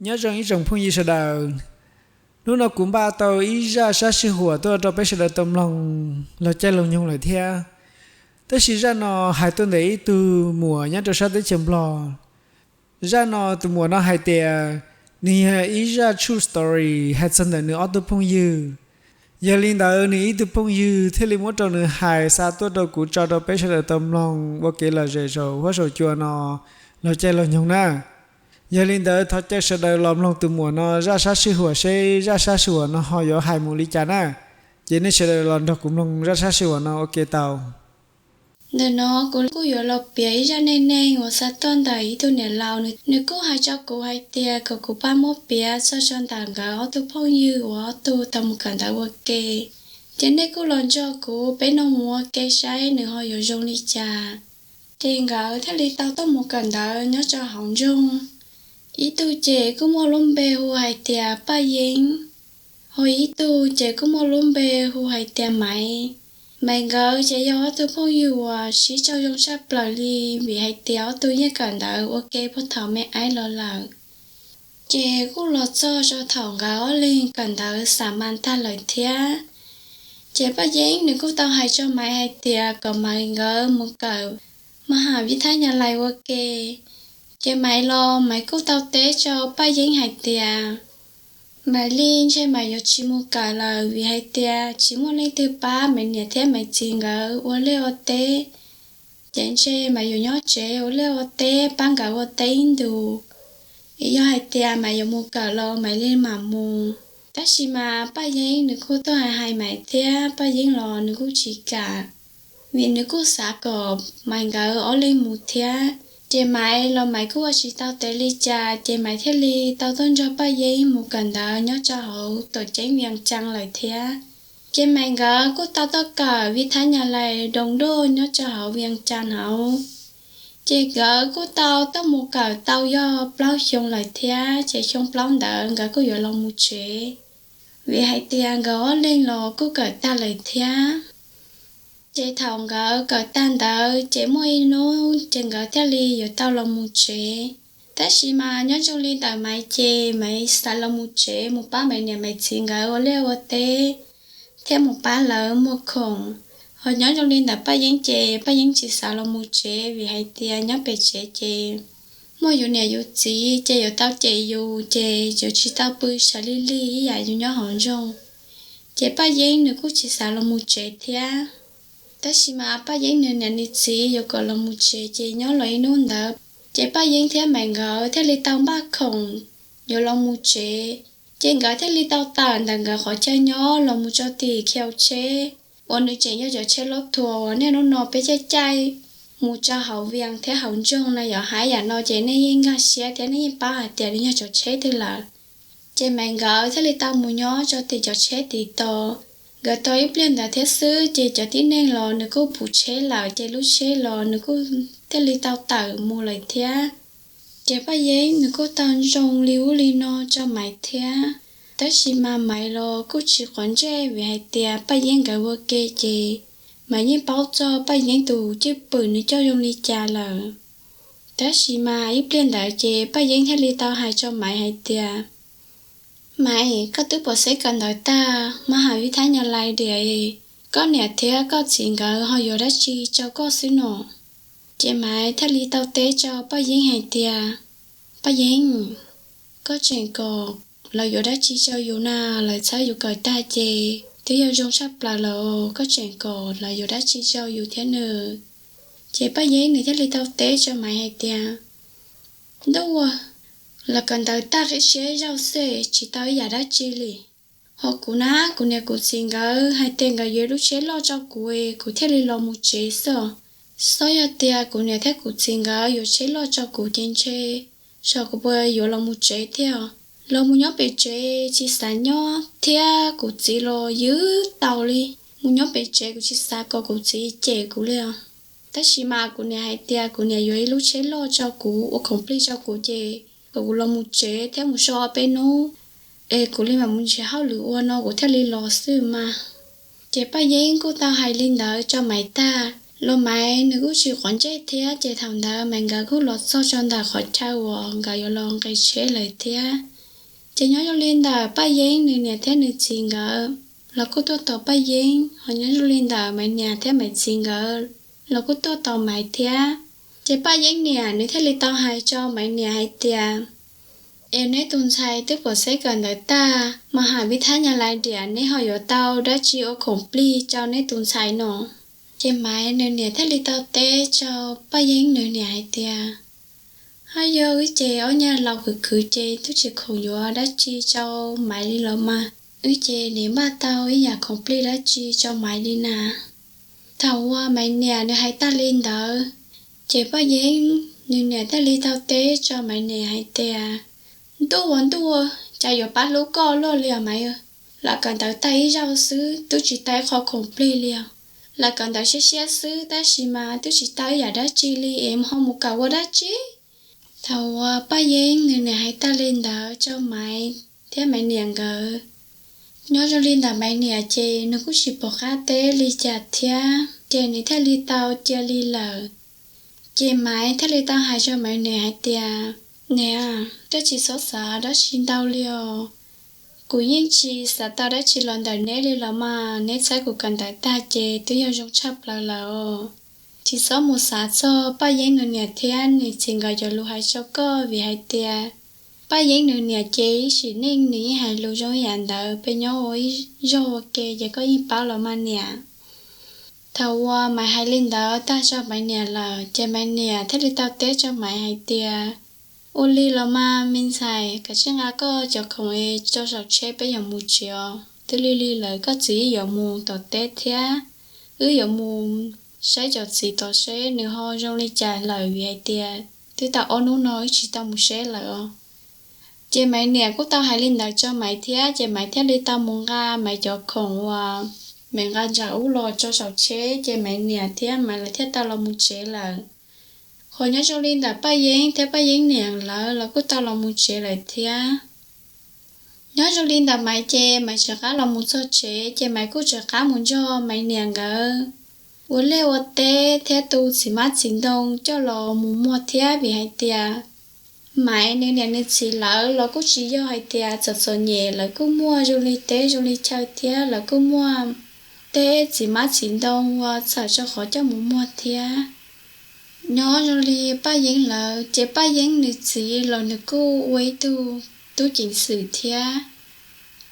Nyob zoo ib tsoom phooj ywg sawv daws, hnub no kuv npaj tau ib zaj sab sij huam tuaj rau peb sawv daws tau mloog laug caij laug nyoog lawm thiab. Tab sis zaj no hais tuaj ntawm ib tug muam nyob rau sab teb chaws Nplog. Zaj no tus muam no hais tias nws yog ib zaj true story hais txog ntawm nws ob tug phooj ywg. Yog li ntawd nws ib tug phooj ywg thiaj li muab rau nws hais xa tuaj rau kuv tso rau peb sawv daws tau mloog ua kev lom zem saum huab saum cua no laug caij laug nyoog na. Yog li ntawd thov caw sawv daws los mloog tus muam no zaj sab sij huam seb zaj sab sij huam no ho yuav hais mus li cas na. Ces nej sawv daws los nrog kuv mloog zaj sab sij huam no ua ke tau. Ntawm no kuv kuj yuav los piav ib zaj neej neeg uas xa tuaj ntawm ib tug niam laus, nws kuj hais rau kuv hais tias kom kuv pab muab piav txog rau ntawm nkawd ob tug phooj ywg uas ob tug tau mus kawm ntawv ua ke. Ces nej kuj los nrog kuv peb mloog mus ua ke saib nws ho yuav zoo li cas. Ces nkawd thiaj li tau tuaj mus kawm ntawv nyob rau hauv nroog. Ib tug ces kuj muaj lub npe hu hais tias Paj Yeeb, ho ib tug ces kuj muaj lub npe hu hais tias Maiv. Maiv nkawd ces yog ob tug phooj ywg uas sib raug zoo tshaj plaws li, vim hais tias ob tug yeej kawm ntawv ua ke puag thaum me aib los lawm. Ces kuj los txog rau thaum nkawd ob leeg kawm ntawv xa mas tag lawm thiab. Ces Paj Yeeb nws kuj tau hais rau Maiv hais tias kom Maiv nkawd mus kawm ma has vib thab nyas lais ua ke. Ces Maiv los Maiv kuj tau teb rau Paj Yeeb hais tias Maiv li ntshe Maiv yuav tsis mus kawm lawm, vim hais tias tsis muaj leej twg pab Maiv niam thiab Maiv txiv nkawd ua liaj ua teb. Ces ntshe Maiv yuav nyob tsev ua liaj ua teb pab nkawd ua teb ib ntus. Yog hais tias Maiv yuav mus kawm los Maiv li mam mus. Tab sis mas Paj Yeeb nws kuj tuaj hais hais Maiv thiab, Paj Yeeb los nws kuj tsis kam, vim nws kuj xav kom Maiv nkawd ob leeg mus thiab. Ces Maiv los Maiv kuj ua tsis tau tes li cas, ces Maiv thiaj li tau tuaj nrog Paj Yeeb mus kawm ntawv nyob rau hauv tuam ceeb Vias Cas lawm thiab. Ces Maiv nkawd kuj tau tuaj kawm vib thab nyas lais doo doj nyob rau hauv Vias Cas hauv. Ces nkawd kuj tau tuaj mus kawm tau yog plaub xyoo lawm thiab, ces xyoo plaub ntawd nkawd kuj yuav los mus tsev, vim hais tias nkawd ob leeg los kuj kawm tag lawm thiab. Ces thaum nkawd kawm tag ntawd ces muaj ib hnub ces nkawd thiaj li yuav tau los mus tsev. Tab sis mas nyob zoo li ntawm Maiv ces Maiv xav los mus tsev mus pab Maiv niam Maiv txiv nkawd ua liaj ua teb thiab mus pab lawv muag khoom. Ho nyob zoo li ntawm Paj Yeeb ces Paj Yeeb tsis xav los mus tsev vim hais tias nyob pem tsev ces muaj yus niam yus txiv ces yuav tau cem yus, ces yuav tsis tau pw sawv lig lig ib yam yus nyob hauv nroog. Ces Paj Yeeb nws kuj tsis xav los mus tsev thiab. Tab sis mas Paj Yeeb nws niam nws txiv yuav kom los mus tsev, ces nyob los ib hnub ntawd ces Paj Yeeb thiab Maiv nkawd thiaj li tau npaj khoom yuav los mus tsev. Ces nkawd thiaj li tau tawm ntawm nkawd qhov chaw nyob los mus rau tim khiau tsheb uas nws tseem yog cov tsheb loj thuas uas niaj hnub no peb caij caij mus rau hauv Vias thiab hauv nroog no yom. Hais yam no ces nej yeej nkag siab thiab nej yeej paub hais tias nws yog cov tsheb twg lawm. Ces Maiv nkawd thiaj li tau mus nyob rau tim cov tsheb tid tos. Nkawd tos ib pliag ntawd thiab xwb ces cov tib neeg los nws kuj puv tsheb lawm, ces lub tsheb los nws kuj thiaj li tau tawm mus lawm thiab. Ces Paj Yeeb nws kuj tau zoo li ub li no rau Maiv thiab. Tab sis mas Maiv los kuj tsis quav ntsej vim hais tias Paj Yeeb nkawd ua ke ces Maiv yeej paub txog Paj Yeeb tus cwj pwm nws coj zoo li cas lawm. Tab sis mas ib pliag ntawd ces Paj Yeeb thiaj li tau hais rau Maiv hais tias, Maiv, koj twb pom xeeb kawm ntawv tag ma has vib thab nyas lais diam, koj niam thiab koj txiv nkawd ho yuav dab tsi rau koj xwb no? Ces Maiv thiaj li tau teb rau Paj Yeeb hais tias, Paj Yeeb, koj tseem kom lawv yuav dab tsi rau yus na? Lawv txhawb yus kawm tag ces twb yog zoo tshaj plaws lawm, koj tseem kom lawv yuav dab tsi rau yus thiab nws? Ces Paj Yeeb nws thiaj li tau teb rau Maiv hais tias, Ntuj, lawv kawm ntawv tag qib siab zaug xwb tsis tau ib yam dab tsi li. Ho kuv na, kuv niam kuv txiv nkawd hais tias nkawd yuav lub tsheb loj rau kuv, kuv thiaj li los mus tsev xwb. Xyov yog tias kuv niam thiab kuv txiv nkawd yuav tsheb loj rau kuv ces ntshe xyov kuv puas yuav los mus tsev thiab. Los mus nyob pem tsev tsis xav nyob thiab kuv txiv los ywg tau li. Mus nyob pem tsev kuv tsis xav kom kuv txiv cem kuv li os. Tab sis mas kuv niam hais tias kuv niam yuav ib lub tsheb loj rau kuv ua khoom plig rau kuv ces kom kuv los mus tsev thiab mus so ob peb hnub es kuv li mam mus nrhiav hauj lwm ua no kuv thiaj li los xwb mas. Ces Paj Yeeb kuj tau hais li ntawd rau Maiv tag los Maiv nws kuj tsis quav ntsej thiab. Ces thaum ntawd Maiv nkawd kuj los txog rau ntawm qhov chaw uas nkawd yuav los nqis tsheb lawm thiab. Ces nyob zoo li ntawm Paj Yeeb nws niam thiab nws txiv nkawd los kuj tuaj tos Paj Yeeb, ho nyob zoo li ntawm Maiv niam thiab Maiv txiv nkawd los kuj tuaj tos Maiv thiab. Ces Paj Yeeb niam nws thiaj li tau hais rau Maiv niam hais tias, Es neb tus ntxhais twb pom xeeb kawm ntawv tag mas ham vib thab nyas lais diam, neb ho yuav tau dab tsi ua khoom plig rau neb tus ntxhais no? Ces Maiv nws niam thiaj li tau teb rau Paj Yeeb nws niam hais tias, Hab yog wb ces ob nyuag laus khwv khwv ces twb tsis khoom yuav dab tsi rau Maiv li los mas, wb ces nim npaj tau ib yam khoom plig dab tsi rau Maiv li na. Thaum uas Maiv niam nws hais tag li ntawd, ces Paj Yeeb nws niam thiaj li tau teb rau Maiv niam hais tias, Ntuj ua ntuj, cas yuav pab hlub koj luaj li os Maiv. Lam kawm ntawv tag ib zaug xwb twb tsis tau ib qho khoom plig li os. Lam kawm ntawv siab siab xwb tab sis mas twb tsis tau ib yam dab tsi li es ho mus kawm ua dab tsi? Thaum uas Paj Yeeb nws niam hais tag li ntawd rau Maiv thiab Maiv niam nkawd, nyob zoo li ntawm Maiv niam ces nws kuj tsis pom qab teb li cas thiab ces nws thiaj li tau cia li lawm. Ces Maiv thiaj li tau hais rau Maiv niam hais tias, Niam, koj tsis txhob xav dab tsi ntau li os. Kuv yeej tsis xav tau dab tsi los ntawm neb li los mas, neb txhawb kuv kawm ntawv tag ces twb yog zoo tshaj plaws lawm os. Tsis txhob mus xav txog Paj Yeeb nws niam thiab nws txiv nkawd cov lus hais rau koj, vim hais tias Paj Yeeb nws niam ces ib sim neej nws yeej hais lus zoo ib yam ntawd, peb nyob ua ib zog ua ke ces koj yeej paub los mas niam. Thaum uas Maiv hais li ntawd tag rau Maiv niam lawm ces Maiv niam thiaj li tau teb rau Maiv hais tias, Ua li los mas me ntxhais, kav tsij nqa koj cov khoom es tso saum tsheb peb yuav mus tsev os. Twb lig lig lawm koj txiv yeej yuav mus tom teb thiab, wb yuav mus saib cov txiv tom seb nws ho zoo li cas lawm vim hais tias twb tau ob hnub no wb tsis tau mus seb lawm os. Ces Maiv niam kuj tau hais li ntawd rau Maiv thiab ces Maiv thiaj li tau mus nqa Maiv cov khoom uas Maiv nqa ntsam ub los tso saum tsheb ces Maiv niam thiab Maiv lawv thiaj tau los mus tsev lawm. Qhov nyob zoo li ntawm Paj Yeeb thiab Paj Yeeb niam lawv los kuj tau los mus tsev lawm thiab. Nyob zoo li ntawm Maiv ces Maiv rov qab los mus txog tsev ces Maiv kuj rov qab mus nrog Maiv niam nkawd ua liaj ua teb thiab tu txiv hmab txiv ntoo coj los mus muag thiab vim hais tias Maiv nws niam nws txiv lawv los kuj tsis yog hais tias txom txom nyem, lawv kuj muaj zoo li teb zoo li chaw thiab lawv kuj muaj tej txiv hmab txiv ntoo uas txawm rau qhov coj mus muag thiab. Nyob zoo li Paj Yeeb lawv ces Paj Yeeb nws txiv los nws kuj ua ib tug tub ceev xwm thiab.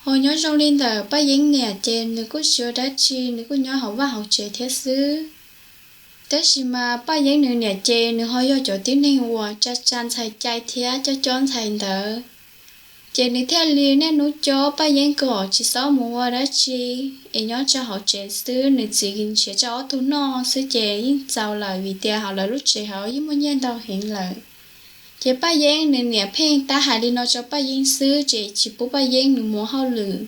Ho nyob zoo li ntawm Paj Yeeb niam ces nws kuj tsis ua dab tsi, nws kuj nyob hauv vaj hauv tsev thiab xwb. Tab sis mas Paj Yeeb nws niam ces nws ho yog cov tib neeg uas tsa tsa ntxhais cai thiab coj coj ntxhais ntawd. Ces nws thiaj li niaj hnub cob Paj Yeeb kom tsis txhob mus ua dab tsi es nyob rau hauv tsev xwb, nws txiv nrhiav rau ob tug noj xwb ces yeej txaus lawm vim tias hauv lawv lub tsev hauv yeej muaj nyiaj ntau heev lawm. Ces Paj Yeeb nws niam pheej tab hais li no rau Paj Yeeb xwb ces tsis pub Paj Yeeb nws mus hauj lwm.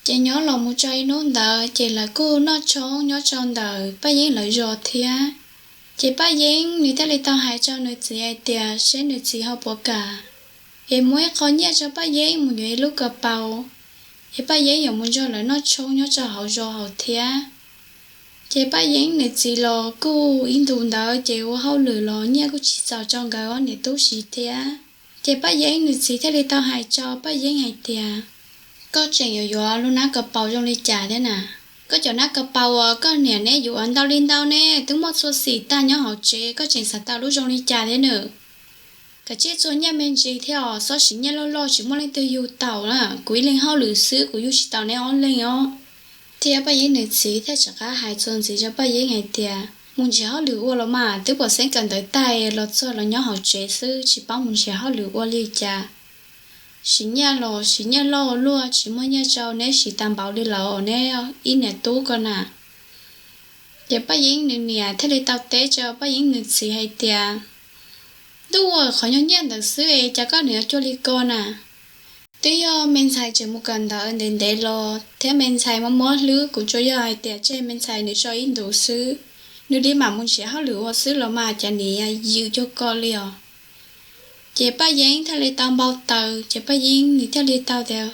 Ces nyob los mus txog ib hnub ntawd ces lawv kuj noj tshoob nyob rau ntawm Paj Yeeb lawv zos thiab. Ces Paj Yeeb nws thiaj li tau hais rau nws txiv hais tias seb nws txiv ho puas kam es muab ib qho nyiaj rau Paj Yeeb mus yuav ib lub kaus paus, es Paj Yeeb yuav mus nrog lawv noj tshoob nyob rau hauv zos hauv thiab. Ces Paj Yeeb nws txiv los kuj ib ntus ntawd ces ua hauj lwm los nyiaj kuj tsis txaus rau nkawd ob niam tub siv thiab. Ces Paj Yeeb nws txiv thiaj li tau hais rau Paj Yeeb hais tias, Koj tseem yuav yuav lub nab kaus paus zoo li cas thiab na? Koj cov nab kaus paus uas koj niam neb yuav ntau li ntau ne, twb muaj txhua xim tag nyob hauv tsev, koj tseem xav tau lub zoo li cas thiab nws? Kav tsij txuag nyiaj me ntsis thiab os, txhob siv nyiaj loj loj tsis muaj leej twg yug taus na. Kuv ib leeg hauj lwm xwb, kuv yug tsis tau neb ob leeg os. Thiab Paj Yeeb nws txiv thiaj rov qab hais txuas ntxiv rau Paj Yeeb hais tias, Mus nrhiav hauj lwm ua los mas, twb pom xeeb kawm ntawv tag los txog los nyob hauv tsev xwb, tsis paub mus nrhiav hauj lwm ua li cas. Siv nyiaj los siv nyiaj loj ua luaj, tsis muaj nyiaj rau neb siv tag npaum li lawm os neb ib niam tub ko na. Ces Paj Yeeb nws niam thiaj li tau teb rau Paj Yeeb nws txiv hais tias, Ntuj, qhov nyuag nyiaj ntawd xwb es cas koj niam yuav cuag li ko na? Twb yog me ntxhais tseem mus kawm ntawv ntev ntev los thiab me ntxhais mob mob hlwb, kuv tsuas yog hais tias tseg me ntxhais nws tso ib ntus xwb, nws li mam mus nrhiav hauj lwm ua xwb los mas cas niam yws cuag ko li os. Ces Paj Yeeb thiaj li tau npau taws, ces Paj Yeeb nws thiaj li tau tias,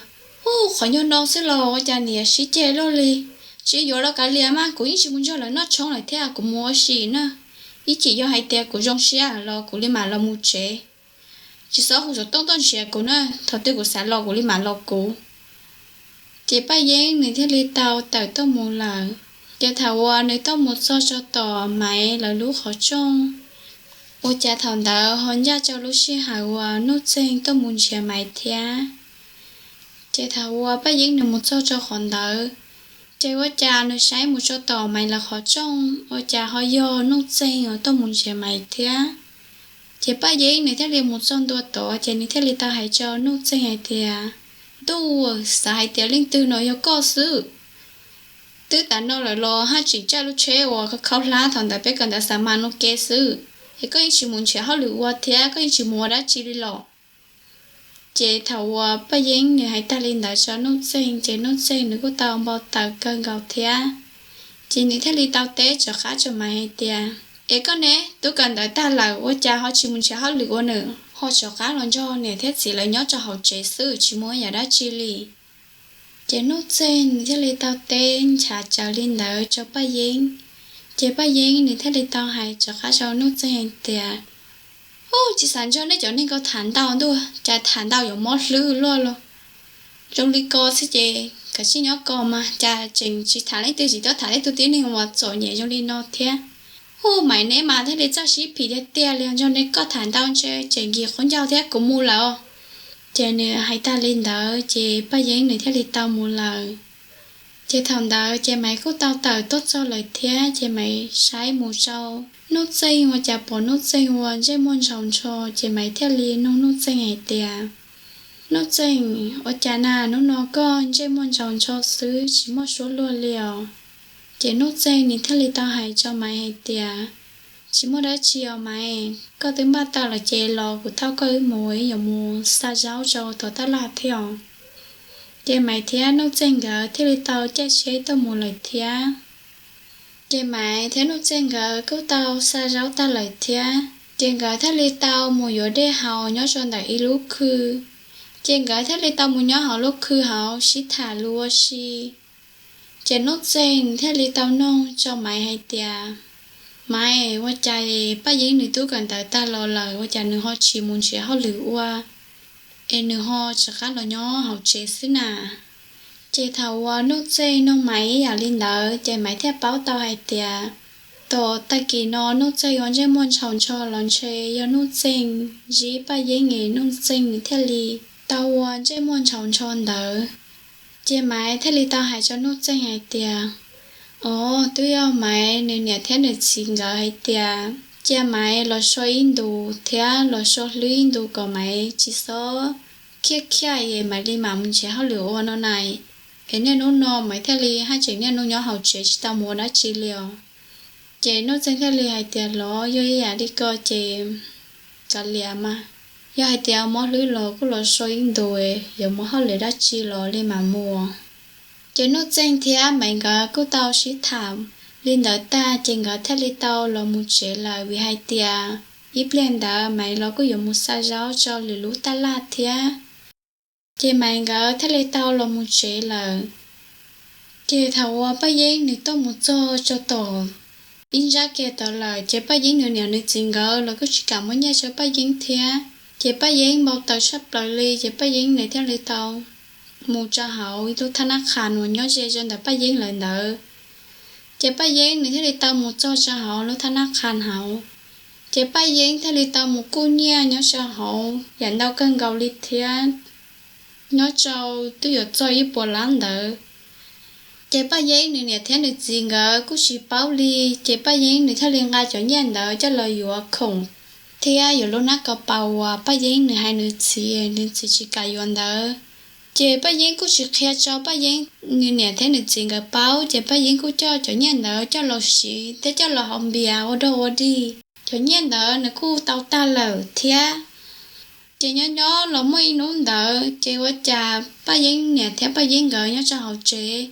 Ub, qhov nyuag no xwb los ua cas niam sib ceg luaj li. Tsis yuav los kav liam mas, kuv yeej tsis mus nrog lawv noj tshoob lawm thiab, kuv mus ua si na. Ib chim yog hais tias kuv zoo siab los kuv li mam los mus tsev. tsis txhob hu xov tooj tuaj nrhiav kuv na, thaum twg kuv xav los kuv li mam los kuv. Ces Paj Yeeb nws thiaj li tau tawm tuaj mus lawm. Ces thaum uas nws tuaj mus txog rau tom Maiv lawv lub qhov rooj, ua cas thaum ntawd ho ncaj rau lub sij hawm uas Nuj Txeeg tuaj mus nrhiav Maiv thiab. Ces thaum uas Paj Yeeb nws mus txog rau qhov ntawd, ces ua cas nws saib mus rau tom Maiv lawv qhov rooj ua cas ho yog Nuj Txeeg uas tuaj mus nrhiav Maiv thiab. Ces Paj Yeeb nws thiaj li mus txog ntua tod ces nws thiaj li tau hais rau Nuj Txeeg hais tias, Ntuj, xav hais tias leej twg no yog koj xwb. Twb tas no lawm los haj tseem caij lub tsheb uas khaub hlab thaum ntawd peb kawm ntawv xa ma no ke xwb, es koj yeej tsis mus nrhiav hauj lwm ua thiab koj yeej tsis mus ua dab tsi li los? Ces thaum uas Paj Yeeb nws hais tag li ntawd rau Nuj Txeeg ces Nuj Txeeg nws kuj tau npau taws kawg nkaus thiab. Ces nws thiaj li tau teb rov qab rau Maiv hais tias, Es koj ne, twb kawm ntawv tag lawm ua cas ho tsis mus nrhiav hauj lwm ua na, ho rov qab los nrog niam thiab txiv lawv nyob rau hauv tsev xwb tsis mus ua yam dab tsi li? Ces Nuj Txeeg nws thiaj li tau teb nchav tsawv li ntawd rau Paj Yeeb. Ces Paj Yeeb nws thiaj li tau hais rov qab rau Nuj Txeeg hais tias, Ub, tsis xav nrog nej cov neeg ko tham ntau ntuj, cas tham ntau yuav mob hlwb luaj los. Zoo li ko xwb ces kav tsij nyob ko mas, cas tseem tsis tham leej twg, tsis tuaj tham leej twg, tib neeg uas txom nyem zoo li no thiab. Ub, Maiv neb mas thiaj li txawj sib phim tiag tiag li, nrog neb koj tham ntau ntshe tseem nkig qhov ncauj thiab, kuv mus lawm os. Ces nws hais tag li ntawd ces Paj Yeeb nws thiaj li tau mus lawm. Ces thaum ntawd ces Maiv kuj tau tawm tuaj txog lawm thiab, ces Maiv saib mus rau Nuj Txeeg ua cas pom Nuj Txeeg ua ntsej muag ntshaus ntsho, ces Maiv thiaj li nug Nuj Txeeg hais tias, Nuj Txeeg, ua cas na hnub no koj ntsej muag ntshaus ntsho xwb tsis muaj suab luag li os? Ces Nuj Txeeg nws thiaj li tau hais rau Maiv hais tias, Tsis muaj dab tsi os Maiv, koj twb npaj tau lawm ces los kuv thauj koj wb mus, wb yuav mus xa zaub rau tom taj laj thiab os. Ces Maiv thiab Nuj Txeeg nkawd thiaj li tau caij tsheb tuaj mus lawm thiab. Ces Maiv thiab Nuj Txeeg nkawd kuj tau xa zaub tag lawm thiab, ces nkawd thiaj li tau mus yuav dej haus nyob rau ntawm ib lub khw. Ces nkawd thiaj li tau mus nyob hauv lub khw hauv sib tham lus ua si. Ces Nuj Txeeg thiaj li tau noog rau Maiv hais tias, Maiv, ua cas Paj Yeeb nws twb kawm ntawv tag los lawm ua cas nws ho tsis mus nrhiav hauj lwm ua, es nws ho rov qab los nyob hauv tsev xwb na? Ces thaum uas Nuj Txeeg noog Maiv ib yam li ntawd ces Maiv thiaj paub tau hais tias, tom tag kis no Nuj Txeeg ua ntsej muag ntshaus ntsho los ntshe yog Nuj Txeeg ntsib Paj Yeeb es Nuj Txeeg nws thiaj li tau ua ntsej muag ntshaus ntsho ntawd. Ces Maiv thiaj li tau hais rau Nuj Txeeg hais tias, Os, twb yog Maiv nws niam thiab nws txiv nkawd hais tias cia Maiv los so ib ntus thiab los so hlwb ib ntus kom Maiv tsis txhob khiaj khiaj es Maiv li mam mus nrhiav hauj lwm ua no na. Es niaj hnub no Maiv thiaj li haj tseem niaj hnub nyob hauv tsev tsis tau mus ua dab tsi li os. Ces Nuj Txeeg thiaj li hais tias, Los yog ib yam li ko ces kav liam mas, yog hais tias mob hlwb los kuj los so ib ntus, yuav mus hauj lwm dab tsi los li mam mus. Ces Nuj Txeeg thiab Maiv nkawd kuj tau sib tham li ntawd tag ces nkawd thiaj li tau los mus tsev lawm vim hais tias ib pliag ntawd Maiv los kuj yuav mus xa zaub rau lwm lub taj laj thiab. Ces Maiv nkawd thiaj li tau los mus tsev lawm. Ces thaum uas Paj Yeeb nws tuaj mus txog rau tom ib ntsab kiag tod lawm ces Paj Yeeb nws niam nws txiv nkawd los kuj tsis kam muab nyiaj rau Paj Yeeb thiab. Ces Paj Yeeb npau taws tshaj plaws li ces Paj Yeeb nws thiaj li tau mus rau hauv ib lub thab nab qhas uas nyob ze ze ntawm Paj Yeeb lawv ntawd. Ces Paj Yeeb nws thiaj li tau mus txog rau hauv lub thab nab qhas hauv. Ces Paj Yeeb thiaj li tau mus kuj nyiaj nyob rau hauv yam ntau kawg nkaus li thiab, nyob rau twb yuav txog ib puas lab ntawd. Ces Paj Yeeb nws niam thiab nws txiv nkawd kuj tsis paub li, ces Paj Yeeb nws thiaj li nqa cov nyiaj ntawd coj los yuav khoom thiab yuav lub nab kaus paus uas Paj Yeeb nws hais nws txiv, nws txiv tsis kam yuav ntawd. Ces Paj Yeeb kuj tsis qhia rau Paj Yeeb nws niam thiab nws txiv nkawd paub, ces Paj Yeeb kuj coj cov nyiaj ntawd coj los siv thiab coj los haus npias ua dog ua dig. Cov nyiaj ntawd nws kuj tau tag lawm thiab. Ces nyob nyob los muaj ib hnub ntawd ces ua cas Paj Yeeb niam thiab Paj Yeeb nkawd nyob rau hauv tsev.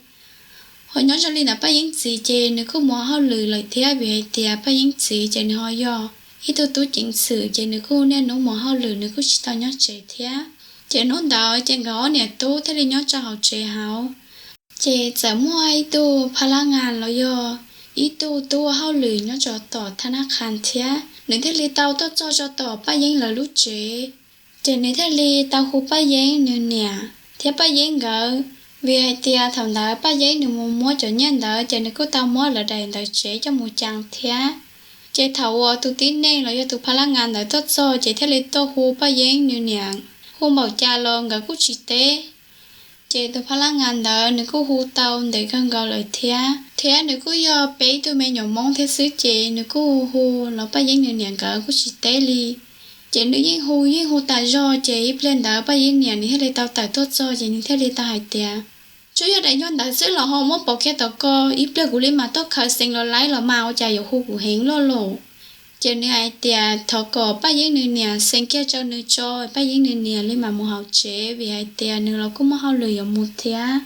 Ho nyob zoo li ntawd Paj Yeeb txiv ces nws kuj mus hauj lwm lawm thiab vim hais tias Paj Yeeb txiv ces nws ho yog ib tug tub ceev xwm ces nws kuj niaj hnub mus hauj lwm, nws kuj tsis tau nyob tsev thiab. Ces hnub ntawd ces nkawd ob niam tub thiaj li nyob rau hauv tsev hauv. Ces txawm muaj ib tug phab lab ngas los yog ib tug tub ua hauj lwm nyob rau tom thab nab qhas thiab, nws thiaj li tau tuaj txog rau tom Paj Yeeb lawv lub tsev. Ces nws thiaj li tau hu Paj Yeeb nws niam thiab Paj Yeeb nkawd, vim hais tias thaum ntawd Paj Yeeb nws mus muab cov nyiaj ntawd ces nws kuj tau muab lawv daim ntawv tsev coj mus cas thiab. Ces thaum uas tus tib neeg los yog tus phab lab ngas ntawd tuaj txog ces thiaj li tuaj hu Paj Yeeb nws niam, hu npaum cas los nkawd kuj tsis teb. Ces tus phab lab ngas ntawd nws kuj hu tau ntev kawg nkaus lawm thiab, thiab nws kuj yog peb ib tug me nyuam Hmoob thiab xwb ces nws kuj hu los Paj Yeeb nws niam nkawd kuj tsis teb li. Ces nws yeej hu yeej hu tas zog ces ib pliag ntawd Paj Yeeb niam nws thiaj li tau tawm tuaj txog ces nws thiaj li tau hais tias, tsuas yog daim nyuag ntawv xwb los ho muab pov kiag tom ko, ib pliag kuv li mas tuaj khaws xeev los laib los mas ua cas yuav hu kuv heev luaj los. Ces nws hais tias thov kom Paj Yeeb nws niam xeev kiag rau nws tso, Paj Yeeb nws niam li mam mus hauv tsev vim hais tias nws los kuj muaj hauj lwm yuav mus thiab.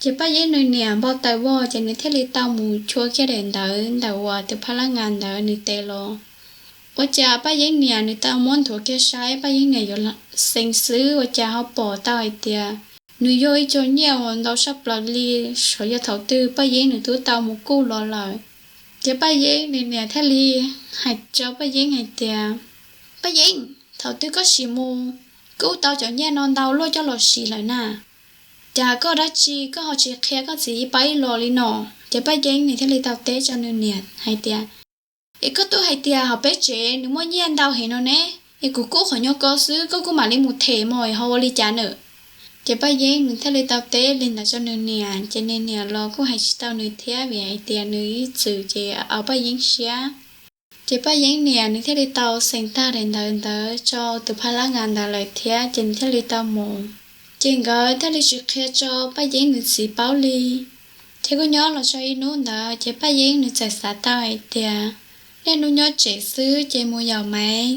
Ces Paj Yeeb nws niam npau taws vog ces nws thiaj li tau mus chua kiag daim ntawv ntawm uas tus phab lab ngas ntawd nws tes los. Ua cas Paj Yeeb niam nws tau muab nthuav kiag saib Paj Yeeb niam yuav xeev xwb ua cas ho pom tau hais tias nws yog ib co nyiaj uas ntau saj plaws li, xyov yog thaum twg Paj Yeeb nws twb tau mus kuj los lawm. Ces Paj Yeeb nws niam thiaj li hais rau Paj Yeeb hais tias, Paj Yeeb, thaum twg koj sim mus kuj tau cov nyiaj no ntau luaj coj los siv lawm na, cas koj dab tsi koj ho tsis qhia koj txiv ib pab ib lo li no? Ces Paj Yeeb nws thiaj li tau teb rau nws niam hais tias, es koj twb hais tias hauv peb tsev nws muaj nyiaj ntau heev no ne, es kuv kuj qhov nyuag ko xwb koj kuj mam li mus them mog, ho ua li cas na? Ces Paj Yeeb nws thiaj li tau teb li ntawd rau nws niam, ces nws niam los kuj hais tsis tau nws thiab vim hais tias nws ib txwm ces ua Paj Yeeb siab. Ces Paj Yeeb niam nws thiaj li tau xeev tag daim ntawv ntawd rau tus phab lab ngas ntawd lawm thiab ces nws thiaj li tau mus. Ces nkawd thiaj li tsis qhia rau Paj Yeeb nws txiv paub li. Ces kuj nyob los tau ib hnub ntawd ces Paj Yeeb nws txawm xav tau hais tias, niaj hnub nyob tsev xwb ces mus yaum Maiv,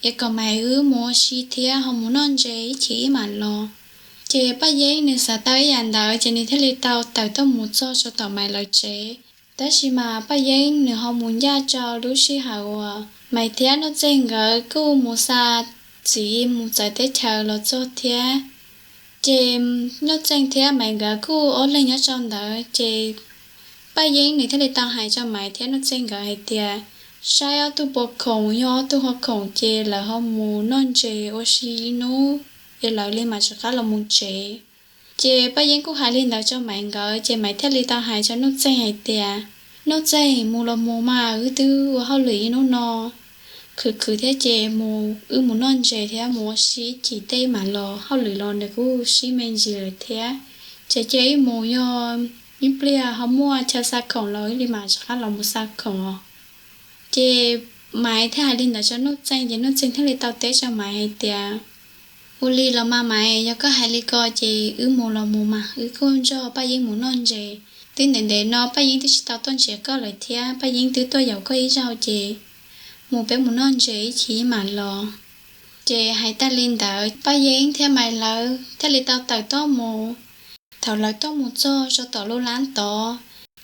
es kom Maiv wb mus ua si thiab ho mus noj ntses ib chim ib mam los. Ces Paj Yeeb nws xav tau ib yam ntawd ces nws thiaj li tau tawm tuaj mus txog rau tom Maiv lawv tsev. Tab sis mas Paj Yeeb nws ho mus ncaj rau lub sij hawm uas Maiv thiab Nuj Txeeg nkawd kuj mus xa txiv mus txawv teb chaws los txog thiab. Ces Nuj Txeeg thiab Maiv nkawd kuj ob leeg nyob rau ntawd ces Paj Yeeb nws thiaj li tau hais rau Maiv thiab Nuj Txeeg nkawd hais tias, saib ob tug puas khoom, yog ob tug ho khoom ces lawv ho mus noj ntses ua si ib hnub es lawv li mam rov qab los mus tsev. Ces Paj Yeeb kuj hais li ntawd rau Maiv nkawd ces Maiv thiaj li tau hais rau Nuj Txeeg hais tias, Nuj Txeeg, mus los mus mas wb twb ua hauj lwm ib hnub no khwv khwv thiab ces mus wb mus noj ntses thiab mus ua si ib chim tej mam los, hauj lwm los nws kuj sib me ntsis lawm thiab. Ces cia wb mus, yog ib pliag ho muaj chaw xa khoom los wb li mam rov qab los mus xa khoom os. Ces Maiv thiaj hais li ntawd rau Nuj Txeeg ces Nuj Txeeg thiaj li tau teb rau Maiv hais tias, ua li los mas Maiv, yog koj hais li ko ces wb mus los mus mas wb kuj nrog Paj Yeeb mus noj ntses. Twb ntev ntev no Paj Yeeb twb tsis tau tuaj nrhiav koj lawm thiab Paj Yeeb twb tuaj yaum koj ib zaug ces mus peb mus noj ntses ib chim mam los. Ces hais tag li ntawd Paj Yeeb thiab Maiv lawv thiaj li tau tawm tuaj mus. Thaum lawv tuaj mus txog rau tom lub lab tod,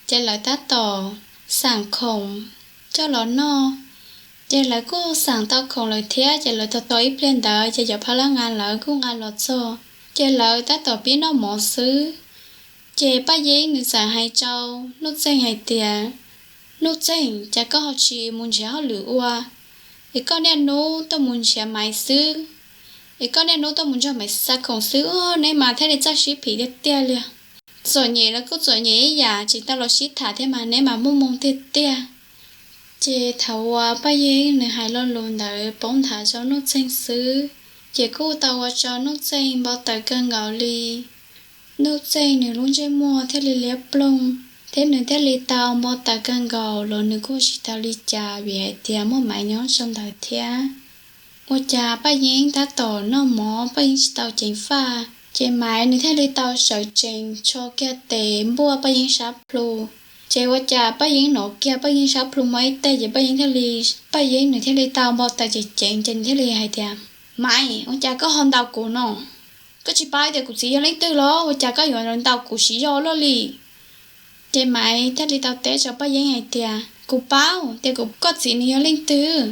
ces lawv tab tom xaam khoom coj los noj. Ces lawv kuj xaam tau khoom lawm thiab ces lawv tos tos ib pliag ntawd ces cov pha lab ngas lawv kuj nqa los txog, ces lawv tab tom pib noj mov xwb. Ces Paj Yeeb nws txawm hais rau Nuj Txeeg hais tias, Nuj Txeeg, cas koj ho tsis mus nrhiav hauj lwm ua, es koj niaj hnub tuaj mus nrhiav Maiv xwb, es koj niaj hnub tuaj mus nrog Maiv xa khoom xwb, neb mas thiaj li txawj sib phim tiag tiag li. Txom nyem los kuj txom nyem ib yam, tsis tau los sib tham thiab mas neb mas muaj moo tiag tiag. Ces thaum uas Paj Yeeb nws hais lo lus ntawd poob nthav rau Nuj Txeeg xwb, ces kuj tau ua rau Nuj Txeeg npau taws kawg nkaus li. Nuj Txeeg nws lub ntsej muag thiaj li liab ploog, thiab nws thiaj li tau npau taws kawg nkaus los nws kuj tsis tau li cas vim hais tias muaj Maiv nyob rau ntawd thiab. Ua cas Paj Yeeb tab tom noj mov, Paj Yeeb tsis tau ceev faj, ces Maiv nws thiaj li tau sawv tsees tsho kiag tes npuaj Paj Yeeb sab plhu. Ces ua cas Paj Yeeb hnov kiag Paj Yeeb sab plhu mob ib teg ces Paj Yeeb thiaj li, Paj Yeeb nws thiaj li tau npau taws ceev ceev ces nws thiaj li hais tias, Maiv, ua cas koj ho ntaus kuv no? Koj tsis paub tias kuv txiv yog leej twg los ua cas koj yuav ntaus kuv siv zog luaj li? Ces Maiv thiaj li tau teb rau Paj Yeeb hais tias, kuv paub tias kuv, koj txiv nws yog leej twg.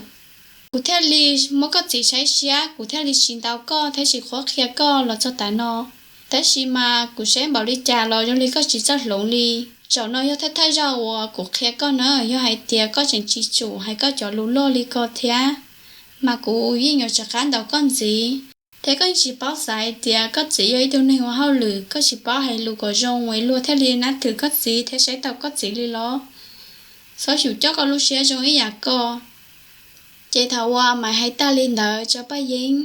Kuv thiaj li muab koj txiv saib siab, kuv thiaj li tsis ntaus koj thiab tsis qhuab qhia koj los txog tav no. Tab sis mas kuv saib npaum li cas los zoo li koj tsis txawj hloov li. Zaum no yog thawj thawj zaug uas kuv qhia koj na, yog hais tias koj tseem tsis tsum hais koj cov lus loj li ko thiab, mas kuv yeej yuav rov qab ntaus koj ntxiv. Ces koj yeej tsis paub xav hais tias koj txiv yog ib tug neeg ua hauj lwm, koj tsis paub hais lus kom zoo es luag thiaj li nab thwm koj txiv thiab saib taus koj txiv li los? Txhob xyum coj koj lub siab zoo ib yam koj. Ces thaum uas Maiv hais tag li ntawd rau Paj Yeeb,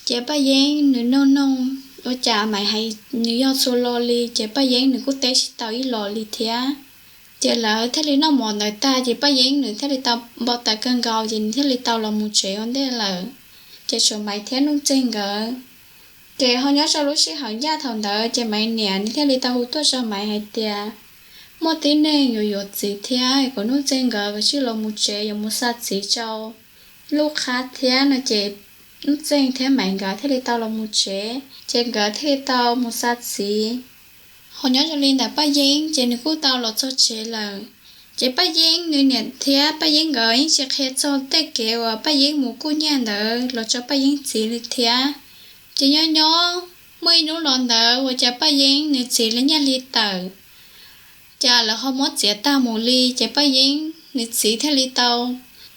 ces Paj Yeeb nws noog noog ua cas Maiv hais nws yog txhua lo li, ces Paj Yeeb nws kuj teb tsis tau ib los li thiab. Ces lawv thiaj li noj mov ntawd tag ces Paj Yeeb nws thiaj li tau npau taws kawg nkaus ces nws thiaj li tau los mus tsev ua ntej lawm. Ces tshuav Maiv thiab Nuj Txeeg nkawd. Ces ho nyob rau lub sij hawm ncaj thaum ntawd ces Maiv niam nws thiaj li tau hu tuaj rau Maiv hais tias muaj tib neeg yuav yuav txiv thiab kom Nuj Txeeg nkawd kav tsij los mus tsev yuav mus xa txiv rau lub qhab thiab no ces Nuj Txeeg thiab Maiv nkawd thiaj li tau los mus tsev, ces nkawd thiaj li tau mus xa txiv. Ho nyob zoo li ntawm Paj Yeeb ces nws kuj tau los txog tsev lawm. Ces Paj Yeeb nws niam thiab Paj Yeeb nkawd yeej tsis qhia txog tej kev uas Paj Yeeb mus kuj nyiaj ntawd los rau Paj Yeeb txiv li thiab. Ces nyob nyob muaj ib hnub los ntawd ua cas Paj Yeeb nws txiv li nyiaj hli tawm, cas lawv ho muab txiav tag mus li, ces Paj Yeeb nws txiv thiaj li tau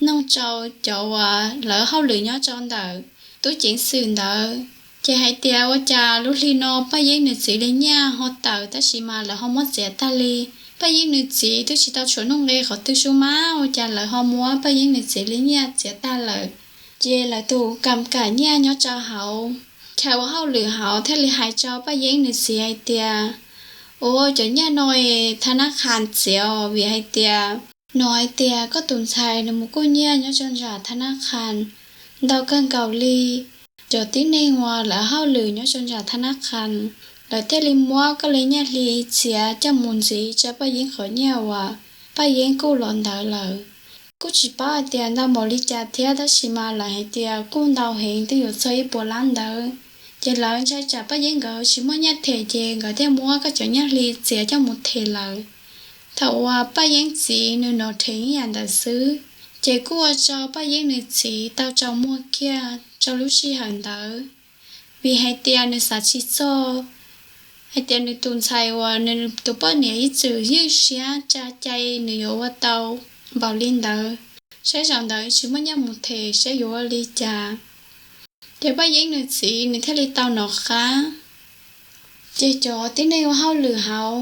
noog rau cov uas lawv hauj lwm nyob rau ntawm tub ceev xwm ntawd, ces hais tias ua cas lub hli no Paj Yeeb nws txiv li nyiaj ho tawm tab sis mas lawv ho muab txiav tag li. Paj Yeeb nws txiv twb tsis tau tshuav nuj nqi qhov twg sub mab ua cas lawv ho muab Paj Yeeb nws txiv li nyiaj txiav tag lawm. Ces lawv tus kam kam nyiaj nyob rau hauv, chaw ua hauj lwm hauv thiaj li hais rau Paj Yeeb nws txiv hais tias, ua cov nyiaj no es tha nab khas txiav os, vim hais tias no hais tias koj tus ntxhais nws mus kuj nyiaj nyob rau nram tha nab khas ntau kawg nkaus li. Cov tib neeg uas lawv hauj lwm nyob rau nram tha nab khas, lawv thiaj li muab koj li nyiaj hli txiav coj mus ntxiv rau Paj Yeeb qhov nyiaj uas Paj Yeeb kuj los ntawd lawm. Kuj tsis paub hais tias ntau npaum li cas thiab tab sis mas lawv hais tias kuj ntau heev twb yuav txog ib puas lab ntawd. Ces lawv ntshai tsam Paj Yeeb nkawd tsis muaj nyiaj them ces nkawd thiaj muab koj cov nyiaj hli txiav coj mus them lawm. Thaum uas Paj Yeeb txiv nws hnov dheev ib yam ntawd xwb, ces kuj ua rau Paj Yeeb nws txiv tau tsaus muag kiag rau lub sij hawm ntawd, vim hais tias nws xav tsis txog hais tias nws tus ntxhais uas nws tus poj niam ib txwm ywj siab tsa cai nws yuav ua tau npaum li ntawd. Saib zaum ntawd tsis muaj nyiaj mus them saib yuav ua li cas. Ces Paj Yeeb nws txiv nws thiaj li tau nov qab. Ces cov tib neeg ua hauj lwm hauv,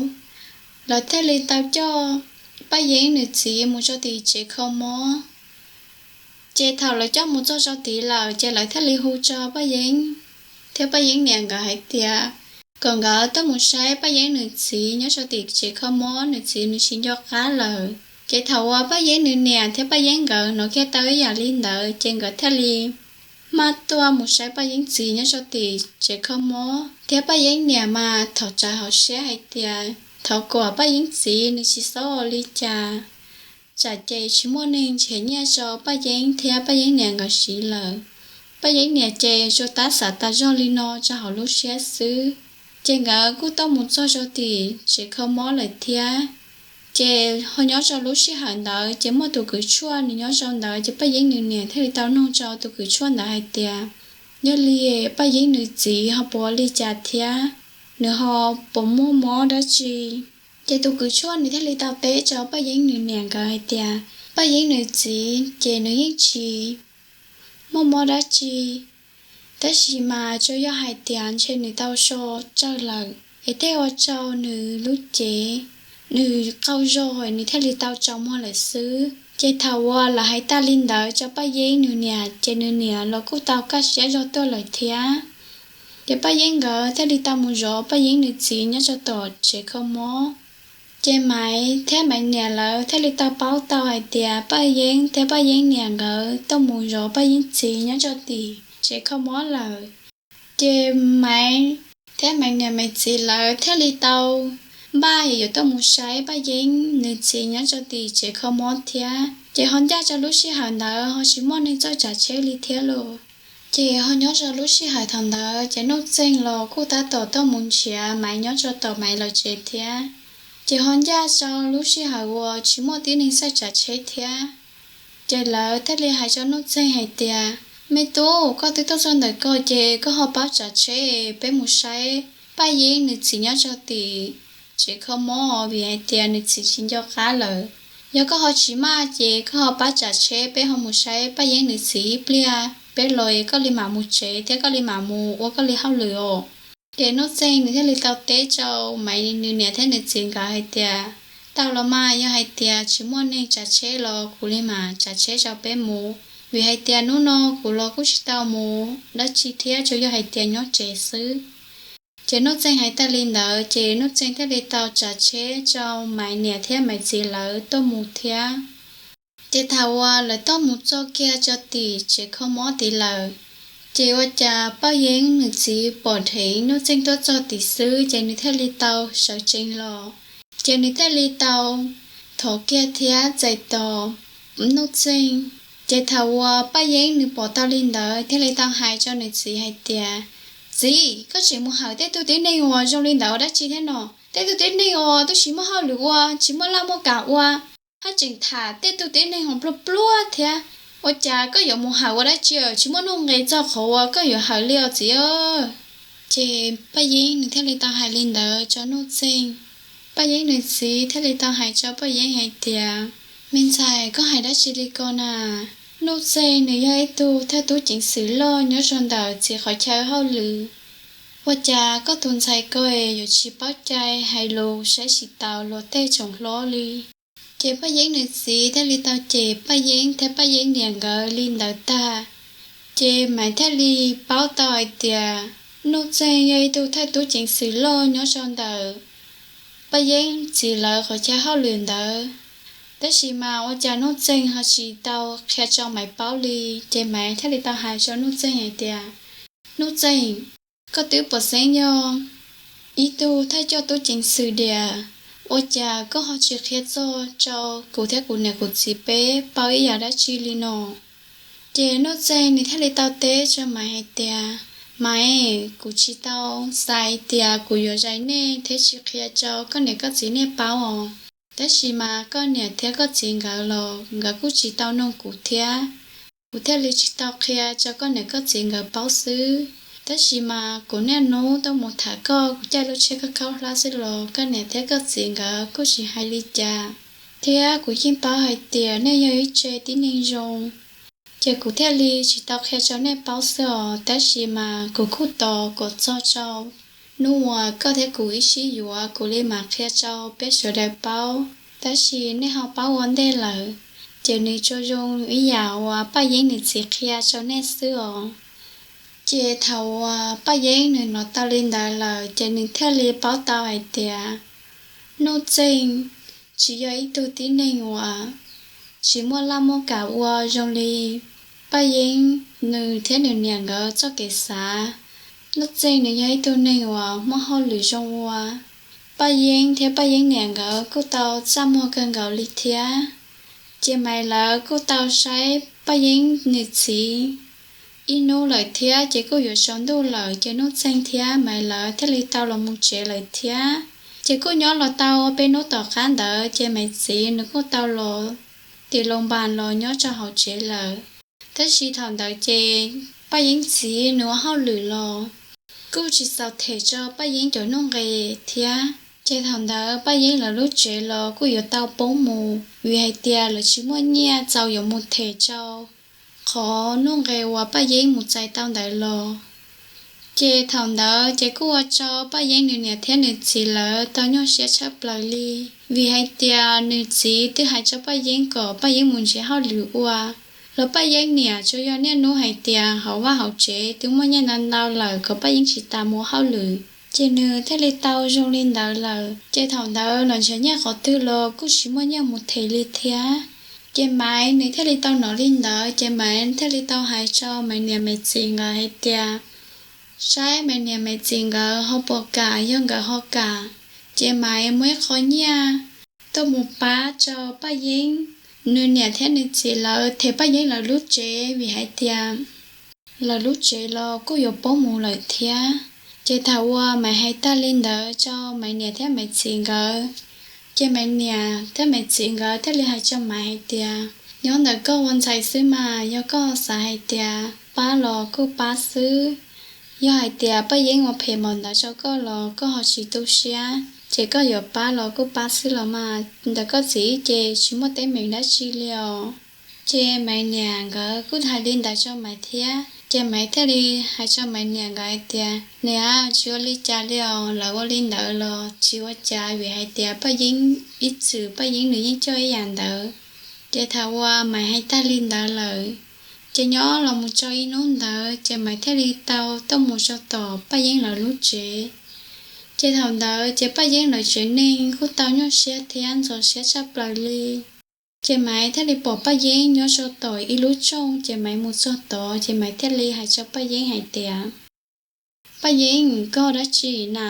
lawv thiaj li tau coj Paj Yeeb nws txiv mus rau tim tsev kho mob. Ces thaum lawv coj mus txog rau tid lawm ces lawv thiaj li hu rau Paj Yeeb thiab Paj Yeeb niam nkawd hais tias kom nkawd tuaj mus saib Paj Yeeb nws txiv nyob rau tim tsev kho mob, nws txiv nws tsis nco qab lawm. Ces thaum uas Paj Yeeb nws niam thiab Paj Yeeb nkawd hnov kiag tau ib yam li ntawd ces nkawd thiaj li maj tuaj mus saib Paj Yeeb txiv nyob rau tim tsev kho mob. Thiab Paj Yeeb niam mas thov rawv hauv siab hais tias thov kom Paj Yeeb txiv nws tsis txhob ua li cas, tsam ces tsis muaj neeg nrhiav nyiaj rau Paj Yeeb thiab Paj Yeeb niam nkawd siv lawm. Paj Yeeb niam ces tsuas tab xav tas zog li no rau hauv lub siab xwb. Ces nkawd kuj tuaj mus txog rau tim tsev kho mob lawm thiab. Ces ho nyob rau lub sij hawm ntawd ces muaj tus kws tshuaj nws nyob rau ntawd, ces Paj Yeeb nws niam thiaj li tau nug rau tus kws tshuaj ntawd hais tias, yog li Paj Yeeb nws txiv ho puas ua li cas thiab, nws ho puas muaj mob dab tsi? Ces tus kws tshuaj nws thiaj li tau teb rau Paj Yeeb nws niam nkawd hais tias Paj Yeeb nws txiv ces nws yeej tsis muaj mob dab tsi, tab sis mas tsuas yog hais tias ntshe nws tau so tsawg lawm es tej ua rau nws lub cev nws qaug zog nws thiaj li tau tsaus muag lawm xwb. Ces thaum uas lawv hais tag li ntawd rau Paj Yeeb nws niam ces nws niam los kuj tau kaj siab zog tuaj lawm thiab. Ces Paj Yeeb nkawd thiaj li tau mus zov Paj Yeeb nws txiv nyob rau tom tsev kho mob. Ces Maiv thiab Maiv niam lawv thiaj li tau paub tau hais tias Paj Yeeb thiab Paj Yeeb niam nkawd tuaj mus zov Paj Yeeb txiv nyob rau tim tsev kho mob lawm. Ces Maiv thiab Maiv niam Maiv txiv lawv thiaj li tau npaj yuav tuaj mus saib Paj Yeeb nws txiv nyob rau tim tsev kho mob thiab. Ces ho ncaj rau lub sij hawm ntawd ho tsis muaj neeg txawj tsav tsheb li thiab lauj. Ces ho nyob rau lub sij hawm thaum ntawd ces Nuj Txeeg los kuj tab tom tuaj mus nrhiav Maiv nyob rau tom Maiv lawv tsev thiab. Ces ho ncaj rau lub sij hawm uas tsis muaj tib neeg txawj tsav tsheb thiab. Ces lawv thiaj li hais rau Nuj Txeeg hais tias, me tub, koj twb tuaj txog ntawm ko ces koj ho pab tsav tsheb peb mus saib Paj Yeeb nws txiv nyob rau tim tsev kho mob vim hais tias nws txiv tsis nco qab lawm. Yog koj ho tsis maj ces koj ho pab tsav tsheb peb ho mus saib Paj Yeeb nws txiv ib pliag. peb los es koj li mam mus tsev thiab koj li mam mus ua koj li hauj lwm os. Ces Nuj Txeeg nws thiaj li tau teb rau Maiv nws niam thiab nws txiv nkawd hais tias, tau los mas, yog hais tias tsis muaj neeg tsav tsheb los kuv li mam tsav tsheb rau peb mus, vim hais tias hnub no kuv los kuj tsis tau mus dab tsi thiab, tsuas yog hais tias nyob tsev xwb. Ces Nuj Txeeg hais tag li ntawd ces Nuj Txeeg thiaj li tau tsav tsheb rau Maiv niam thiab Maiv txiv lawv tuaj mus thiab. Ces thaum uas lawv tuaj mus txog kiag rau tim tsev kho mob tid lawm, ces ua cas Paj Yeeb nws txiv pom dheev Nuj Txeeg tuaj txog tim xwb ces nws thiaj li tau sawv tsees los. Ces nws thiaj li tau thov kiag thiab txais tos Nuj Txeeg. Ces thaum uas Paj Yeeb nws pom tau li ntawd thiaj li tau hais rau nws txiv hais tias, txiv, koj tseem mus hawm tej tug tib neeg uas zoo li ntawd ua dab tsi thiab no? Tej tug tib neeg uas twb tsis muaj hauj lwm ua, tsis muaj laj muaj kam ua, haj tseem tham tej tug tib neeg uas pluag pluag thiab. Ua cas koj yuav mus hawm ua dab tsi, tsis muaj nuj nqis txog qhov uas koj yuav hawm li os txiv. Ces Paj Yeeb nws thiaj li tau hais li ntawd rau Nuj Txeeg. Paj Yeeb nws txiv thiaj li tau hais rau Paj Yeeb hais tias, me ntxhais, koj hais dab tsi li ko na? Nuj Txeeg nws yog ib tug thawj tub ceev xwm loj nyob rau ntawm txiv qhov chaw hauj lwm. Ua cas koj tus ntxhais ko es yuav tsis paub cai hais lus saib tsis taus luag tej tsoom hlob li? Ces Paj Yeeb nws txiv thiaj li tau cem Paj Yeeb thiab Paj Yeeb niam nkawd li ntawd tag. Ces Maiv thiaj li paub tau hais tias Nuj Txeeg yog ib tug thawj tub ceev xwm loj nyob rau ntawm Paj Yeeb txiv lawv qhov chaw hauj lwm ntawd. Tab sis mas ua cas Nuj Txeeg ho tsis tau qhia rau Maiv paub li. Ces Maiv thiaj li tau hais rau Nuj Txeeg hais tias, Nuj Txeeg, koj twb pom xeeb yog ib tug thawj coj tub ceev xwm diam, ua cas koj ho tsis qhia txog rau kuv thiab kuv niam kuv txiv peb paub ib yam dab tsi li no? Ces Nuj Txeeg nws thiaj li tau teb rau Maiv hais tias, Maiv, kuv tsis tau xav tias kuv yuav zais nej thiab tsis qhia rau koj niam koj txiv nej paub os. Tab sis mas koj niam thiab koj txiv nkawd los nkawd kuj tsis tau noog kuv thiab. Kuv thiaj li tsis tau qhia rau koj niam koj txiv nkawd paub xwb. Tab sis mas kuv niaj hnub tuaj mus tham koj, kuv caij lub tsheb khaub khaub hlab xwb los koj niam thiab koj txiv nkawd kuj tsis hais li cas. Thiab kuv yeej paub hais tias nej yog ib tse tib neeg zoo, ces kuv thiaj li tsis tau qhia rau nej paub xwb os. Tab sis mas kuv kuj tos kom txog rau hnub uas koj thiab kuv ib sib yuav kuv li mam qhia rau peb sawv daws paub. Tab sis nej ho paub ua ntej lawm, ces nws tsuas zoo ib yam uas Paj Yeeb nws txiv qhia rau nej xwb os. Ces thaum uas Paj Yeeb nws hnov tau li ntawd lawm ces nws thiaj li paub tau hais tias Nuj Txeeg tsis yog ib tug tib neeg uas tsis muaj laj muaj kam ua zoo li Paj Yeeb nws thiab nws niam nkawd txoj kev xav. Nuj Txeeg nws yog ib tug neeg uas muaj hauj lwm zoo ua. Paj Yeeb thiab Paj Yeeb niam nkawd kuj tau txaj muag kawg nkaus li thiab. Ces Maiv lawv kuj tau saib Paj Yeeb nws txiv ib hnub lawm thiab ces kuj yuav tsaus ntuj lawm ces Nuj Txeeg thiab Maiv lawv thiaj li tau los mus tsev lawm thiab. Ces kuj nyob los tau peb hnub tom qab ntawd ces Maiv txiv nws kuj tau los tim Loos Npas los nyob rau hauv tsev lawm. Tab sis thaum ntawd ces Paj Yeeb txiv nws ua hauj lwm los kuj tsis txaus them rau Paj Yeeb cov nuj nqes thiab. Ces thaum ntawd Paj Yeeb lawv lub tsev los kuj yuav tau poob mus vim hais tias lawv tsis muaj nyiaj txaus yuav mus them rau qhov nuj nqes uas Paj Yeeb mus txais tau ntawd los. Ces thaum ntawd ces kuj ua rau Paj Yeeb nws niam thiab nws txiv lawv tau nyuaj siab tshaj plaws li, vim hais tias nws txiv twb hais rau Paj Yeeb kom Paj Yeeb mus nrhiav hauj lwm ua, los Paj Yeeb niam tsuas yog niaj hnub hais tias hauv vaj hauv tsev twb muaj nyiaj ntau ntau lawm kom Paj Yeeb tsis tas mus ua hauj lwm. Ces nws thiaj li tau zoo li ntawd lawm. Ces thaum ntawd los nrhiav nyiaj qhov twg los kuj tsis muaj nyiaj mus them li thiab. Ces Maiv nws thiaj li tau hnov li ntawd ces Maiv thiaj li tau hais rau Maiv niam Maiv txiv nkawd hais tias, saib Maiv niam Maiv txiv nkawd ho puas kam, yog nkawd ho kam ces Maiv muab ib qho nyiaj tuaj mus pab rau Paj Yeeb nws niam thiab nws txiv lawv them Paj Yeeb lawv lub tsev vim hais tias lawv lub tsev los kuj yuav poob mus lawm thiab. Ces thaum uas Maiv hais tag li ntawd rau Maiv niam thiab Maiv txiv nkawd, ces Maiv niam thiab Maiv txiv nkawd thiaj li hais rau Maiv hais tias, nyob ntawm koj ua ntxhais xwb mas, yog koj xav hais tias pab los kuj pab xwb. Yog hais tias Paj Yeeb ua phem npaum ntawd rau koj los koj ho tsis tu siab ces koj yuav pab los kuj pab xwb los mas, ntawm koj txiv ces tsis muaj teeb meem dab tsi li os. Ces Maiv niam nkawd kuj hais li ntawd rau Maiv thiab, ces Maiv thiaj li hais rau Maiv niam nkawd hais tias, Niam, tsis ua li cas li os, lawv ua li ntawd los tsis ua cas, vim hais tias Paj Yeeb ib txwm Paj Yeeb nws yeej coj ib yam ntawd. Ces thaum uas Maiv hais tag li ntawd lawm, ces nyob los mus rau ib hnub ntawd ces Maiv thiaj li tau tuaj mus rau tom Paj Yeeb lawv lub tsev. Ces thaum ntawd ces Paj Yeeb lawv tsev neeg kuj tau nyuaj siab thiab ntxhov siab tshaj plaws li. Ces Maiv thiaj li pom Paj Yeeb nyob rau tom ib lub rooj, ces Maiv mus txog tod ces Maiv thiaj li hais rau Paj Yeeb hais tias, Paj Yeeb, koj ua dab tsi na?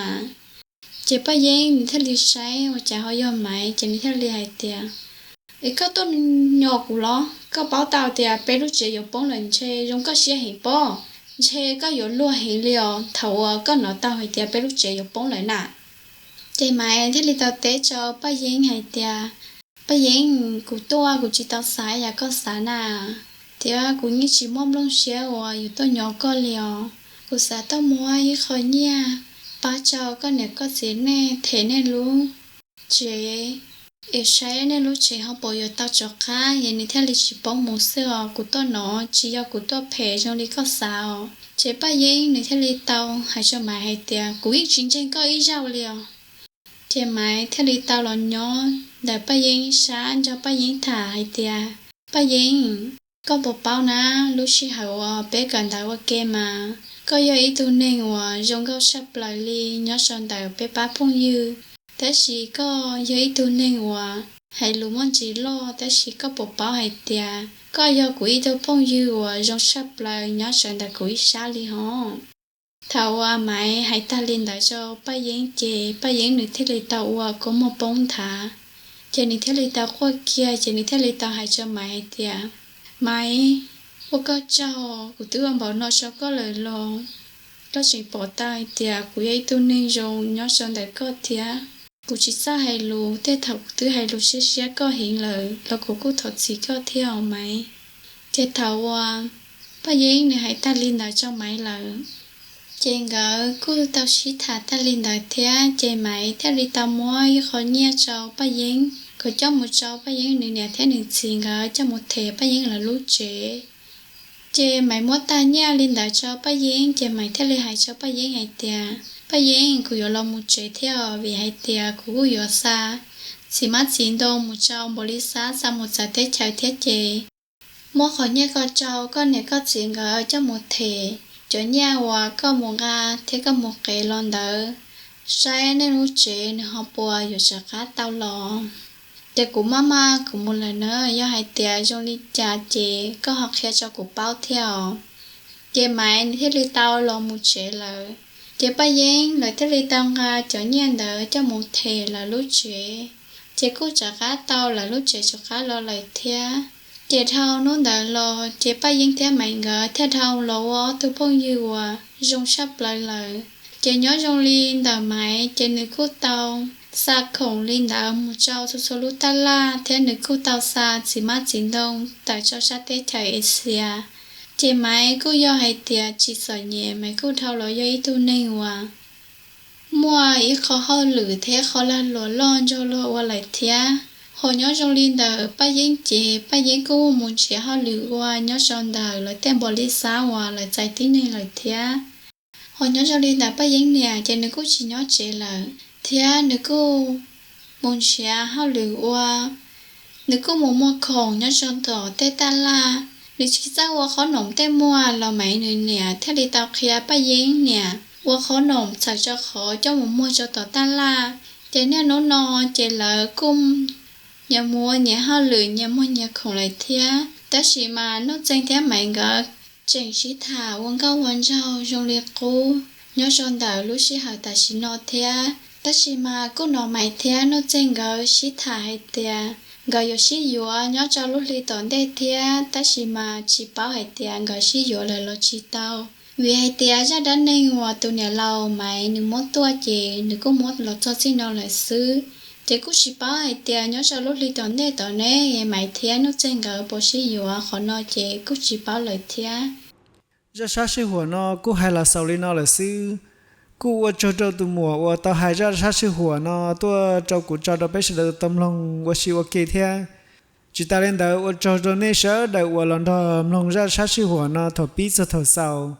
Ces Paj Yeeb nws thiaj li saib ua cas ho yog Maiv, ces nws thiaj li hais tias, Es koj tuaj nyo kuv los? Koj paub tau tias peb lub tsev yuav poob lawm ntshe zoo koj siab heev pob, ntshe koj yuav luag heev li os thaum uas koj hnov tau hais tias peb lub tsev yuav poob lawm na. Ces Maiv thiaj li tau teb rau Paj Yeeb hais tias, Paj Yeeb, kuv tuaj kuv tsis tau xav yam koj xav na, thiab kuv yeej tsis muaj nplooj siab uas yuav tuaj nyo koj li os. Kuv xav tuaj muab ib qho nyiaj pab rau koj niam koj txiv nej them nej lub tsev, es saib nej lub tsev ho puas yuav tau rov qab es nws thiaj li tsis poob mus xwb os. Kuv tuaj no tsis yog kuv tuaj phem zoo li koj xav os. Ces Paj Yeeb nws thiaj li tau hais rau Maiv hais tias, Kuv yeej tsis ntseeg koj ib zaug li os. Ces Maiv thiaj li tau los nyob ntawm Paj Yeeb sab nrog Paj Yeeb tham hais tias, Paj Yeeb, koj puas paub na, lub sij hawm uas peb kawm ntawv ua ke mas koj yog ib tug neeg uas zoo nkauj tshaj plaws li nyob rau ntawm peb pab phooj ywg, tab sis koj yog ib tug neeg uas hais lus muaj ntsis loj, tab sis koj puas paub hais tias koj yog kuv ib tug phooj ywg uas zoo tshaj plaws nyob rau ntawm kuv ib sab li hos? Thaum uas Maiv hais tag li ntawd rau Paj Yeeb ces Paj Yeeb nws thiaj li tau ua kua muag poob nthav. Ces nws thiaj li tau quaj kiag, ces nws thiaj li tau hais rau Maiv hais tias, Maiv, ua koj tsaug, kuv twb ua npaum no rau koj lawm los koj tseem pom tau hais tias kuv yog ib tug neeg zoo nyob rau ntawm koj thiab. Kuv tsis txawj hais lus, tej thaum kuv twb hais lus siab siab koj heev lawm los kuv kuj thov txim koj thiab os Maiv. Ces thaum uas Paj Yeeb nws hais tag li ntawd rau Maiv lawm, ces nkawd kuj tau sib tham tag li ntawd thiab, ces Maiv thiaj li tau muab ib qho nyiaj rau Paj Yeeb kom coj mus rau Paj Yeeb nws niam thiab nws txiv nkawd coj mus them Paj Yeeb lawv lub tsev. Ces Maiv muab tag nyiaj li ntawd rau Paj Yeeb, ces Maiv thiaj li hais rau Paj Yeeb hais tias, Paj Yeeb, kuv yuav los mus tsev thiab os, vim hais tias kuv kuj yuav xa txiv hmab txiv ntoo mus rau npaum li xab xa mus txawv teb chaws thiab, ces muab qhov nyiaj ko rau koj niam koj txiv nkawd coj mus them cov nyiaj uas koj mus nqa thiab koj mus qev los ntawd, saib nej lub tsev nws ho puas yuav rov qab tau los. Ces kuv maj maj kuv mus lawm na, yog hais tias zoo li cas ces koj ho qhia rau kuv paub thiab os. Ces Maiv nws thiaj li tau los mus tsev lawm. Ces Paj Yeeb lawv thiaj li tau nqa cov nyiaj ntawd coj mus them lawv lub tsev, ces kuj rov qab tau lawv lub tsev rov qab los lawm thiab. Ces dhau hnub ntawd los ces Paj Yeeb thiab Maiv nkawd thiaj dhau los ua ob tug phooj ywg uas zoo tshaj plaws lawm. Ces nyob zoo li ntawm Maiv ces nws kuj tau xa khoom li ntawd mus rau txhua txhua lub taj laj thiab nws kuj tau xa txiv hmab txiv ntoo tawm rau sab teb chaws Asia. Ces Maiv kuj yog hais tias tsis txom nyem, Maiv kuj dhau los yog ib tug neeg uas muaj ib qho hauj lwm thiab qhov lag luam loj nrog luag ua lawm thiab. Ho nyob zoo li ntawm Paj Yeeb ces Paj Yeeb kuj mus nrhiav hauj lwm ua nyob rau ntawm lawv tej npaum li xab uas lawv txais tib neeg lawm thiab. Ho nyob zoo li ntawm Paj Yeeb niam ces nws kuj tsis nyob tsev lawm thiab nws kuj mus nrhiav hauj lwm ua. Nws kuj mus muag khoom nyob rau tom tej taj laj. Nws tsis txawj ua qhob noom tej muag los Maiv nws niam thiaj li tau qhia Paj Yeeb niam ua qhob noom txhawm rau qhov coj mus muag rau tom taj laj. Ces niaj hnub no ces lawv kuj nyias mus ua nyias hauj lwm nyias muag nyias khoom lawm thiab. Tab sis mas Nuj Txeeg thiab Maiv nkawd tseem sib tham ua nkauj ua nraug zoo li qub nyob rau ntawm lub sij hawm tam sim no thiab. Tab sis mas kuj hnov Maiv thiab Nuj Txeeg nkawd sib tham hais tias nkawd yuav sib yuav nyob rau lub hli tom ntej thiab, tab sis mas tsis paub hais tias nkawd sib yuav lawm los tsis tau. Vim hais tias zaj dab neeg uas tus niam laus Maiv nws muab tuaj ces nws kuj muab los txog txij no lawm xwb. Ces kuj tsis paub hais tias nyob rau lub hli tom ntej tom ne Maiv thiab Nuj Txeeg nkawd puas sib yuav, qhov no ces kuj tsis paub lawm thiab. Zaj sab sij huam no kuj hais los xaus li no lawm xwb. Kuj ua tsaug rau tus muam uas tau hais zaj sab sij huam no tuaj rau kuv tso rau peb sawv daws tau mloog ua si ua ke thiab. Tsis tas li ntawd, ua tsaug rau nej sawv daws uas los nrog mloog zaj sab sij huam no thaum pib txog thaum xaus.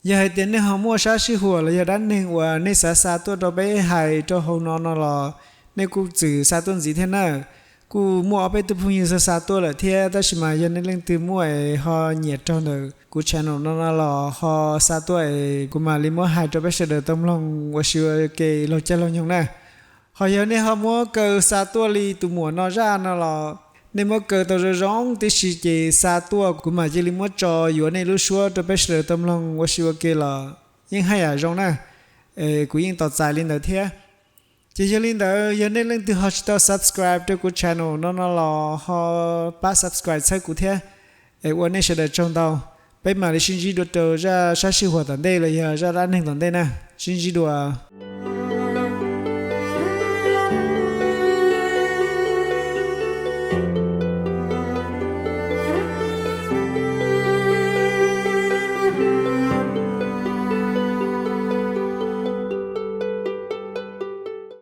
Yog hais tias nej ho muaj sab sij huam los yog dab neeg uas nej xav xa tuaj rau peb hais rau hauv no no los nej kuj txwm xa tuaj ntxiv thiab na. Kuj muaj ob peb tug phooj ywg xa xa tuaj lawm thiab, tab sis mas yog nej leej twg muaj es ho nyiam raug ntawm kuv channel no no los ho xa tuaj es kuv mam li muab hais rau peb sawv daws tau mloog ua si ua ke laug caij laug nyoog na. Ho yog nej ho muab kaw xa tuaj li tus muam no zaj no los nej muab kaw tau zoo zoo tib si ces xa tuaj kuv mam cia li muab tso yuav nej lub suab rau peb sawv daws tau mloog ua si ua ke los yeej haj yam zoo na. Kuv yeej tos txais li ntawd thiab. Ces yog li ntawd, yog nej leej twg ho tsis tau subscribe rau kuv channel no no los ho pab subscribe txhawb kuv thiab. Es ua nej sawv daws tsaug ntau. Peb mam li sib ntsib dua rau zaj sab sij huam tom ntej los yog zaj dab neeg tom ntej na. Sib ntsib dua.